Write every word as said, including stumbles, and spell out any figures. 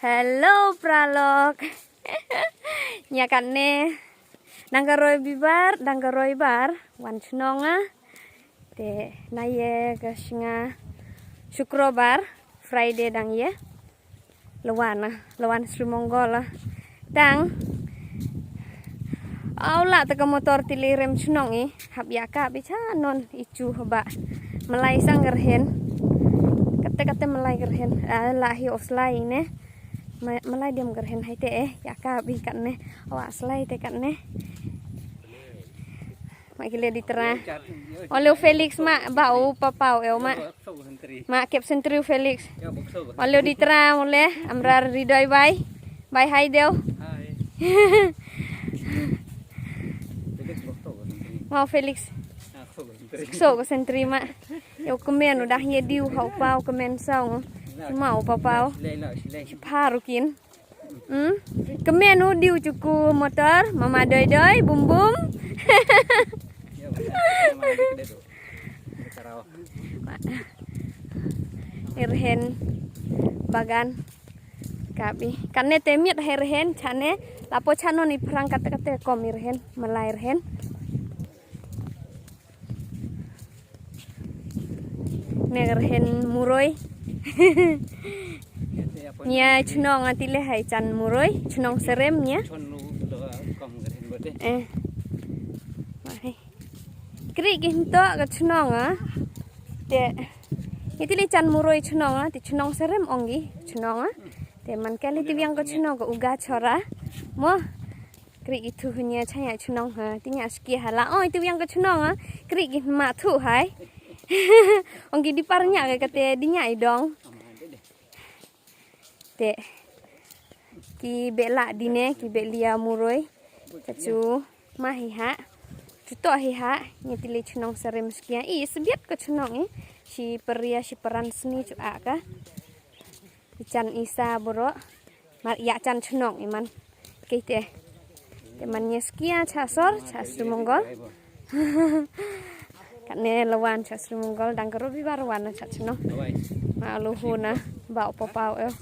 Hello, paralok. Ïa katne. Dang ka Roibar, dang ka Roibar. Wan chnong ah. Te na ïa ka sngi Shukrobar, Friday dang ïa. Lawan ah, lawan Sri Mongol ah. Tang. Aw la te ka motor tili rem chnong i. Hap ïa ka bi cha non i chu haba. Malai sang gerhen. Kate kate malai gerhen. Ah, la hi oslai ne. Ma-, malai diam gerhen hai te eh. Ïa ka bi kat ne. Awa slai te kat ne. Ma ki le di tra. Wan leo Felix ma ba u papau eu ma. Ma kep sentri u Felix. Wan leo di tra mo le amrar ridoi bai. Bai hai deu. Ma u Felix. So ko sentri ma. Eu kemen udah ye diu hau pau kemen song. Ma u papau. Parukin. Hmm? Kemen u diu chuku motor, mama doi doi, bum bum. Irhen bagan. Kabi. Kane te miet hai rhen chane. Lapo chano ni phrang kate kate kom irhen. Malai rhen. Ne rhen muroi. Nia chnong ati le hai chan muroi, chnong serem nia. Eh. Mai. Kri ki hynto ka chnong ah. Te. Iti le chan muroi chnong ah, te chnong serem ong ki chnong ah. Te man kali ti biang ka chnong ka uga chora. Mo. Kri ki thu hnya chaya chnong ha, ti nya skia ha la. Oi, tu yang ka chnong ha. Kri ki ma thu hai. Ong ki di par nya ka kate di nya i dong. Te. Ki be la di ne, ki be lia muroi. Ka chu ma hi ha. Chu to hi ha. Nya ti le chnong serem skia. I sbiat ka chnong i. Si peria, si peran sni chu a ka. Ichan isa boro. Mar ïa chan chnong iman. Kei te. Te man ïa skia cha sor, cha Sri Mongol. Kane lawan cha Sri Mongol dang ka Robibar wan cha chnong. Ma lo hu na ba u papau eu.